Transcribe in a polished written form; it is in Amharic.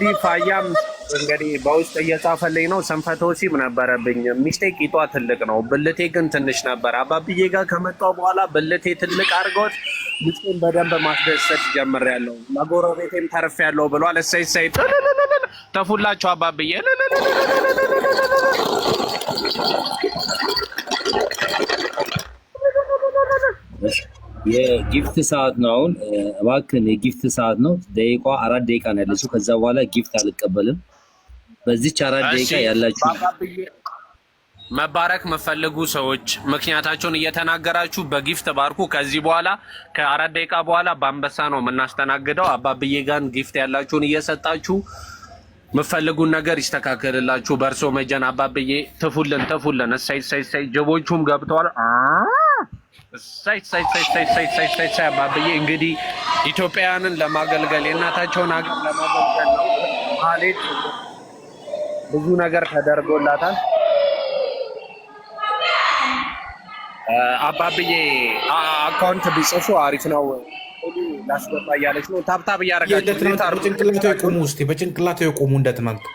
እንግዲህ ፋያም እንግዲህ በውስጥ እየጻፈልኝ ነው። ስንፈተ ወሲብ ነበረብኝ። ሚስቴ ቂጧ ትልቅ ነው፣ ብልቴ ግን ትንሽ ነበር። አባብዬ ጋር ከመጣሁ በኋላ ብልቴ ትልቅ አድርገውት ሚስቴን በደንብ ማስደሰት ጀምሬያለሁ፣ ለጎረቤቴም ተርፌያለሁ ብሏል። እሰይ እሰይ ተፉላቸው አባብዬ። የ gift ሰዓት ነው አሁን። እባክህን የ gift ሰዓት ነው። ደቂቃ 4 ደቂቃ ነው ያለችው። ከዛ በኋላ gift አልቀበልም። በዚች አራት እሺ ደቂቃ ያላችሁ በአባብዬ መባረክ የምትፈልጉ ሰዎች ምክንያታቸውን እየተናገራችሁ በ gift ባርኩ። ከዚህ በኋላ ከ4 ደቂቃ በኋላ በአንበሳ ነው የምናስተናግደው። አባብዬ ጋን gift ያላችሁን እየሰጣችሁ የምትፈልጉን ነገር ይስተካከልላችሁ። በእርሶ መጀን አባብዬ ትፉልን፣ ትፉልን። እሰይ እሰይ እሰይ። ጅቦቹም ገብተዋል። እሰይ እሰይ እሰይ እሰይ እሰይ እሰይ እሰይ እሰይ። አባብዬ እንግዲህ ኢትዮጵያውያንን ለማገልገል የእናታቸውን ሀገር ለማገልገል ነው። ማህሌት ብዙ ነገር ተደርጎላታል። አባብዬ account ቢጽፉ አሪፍ ነው። ላስገባ እያለች ነው። tap tap እንደ እያደረጋችሁ ትናንት በጭንቅላቱ የቆሙ፣ እስኪ በጭንቅላቱ የቆሙ እንደ ትናንት።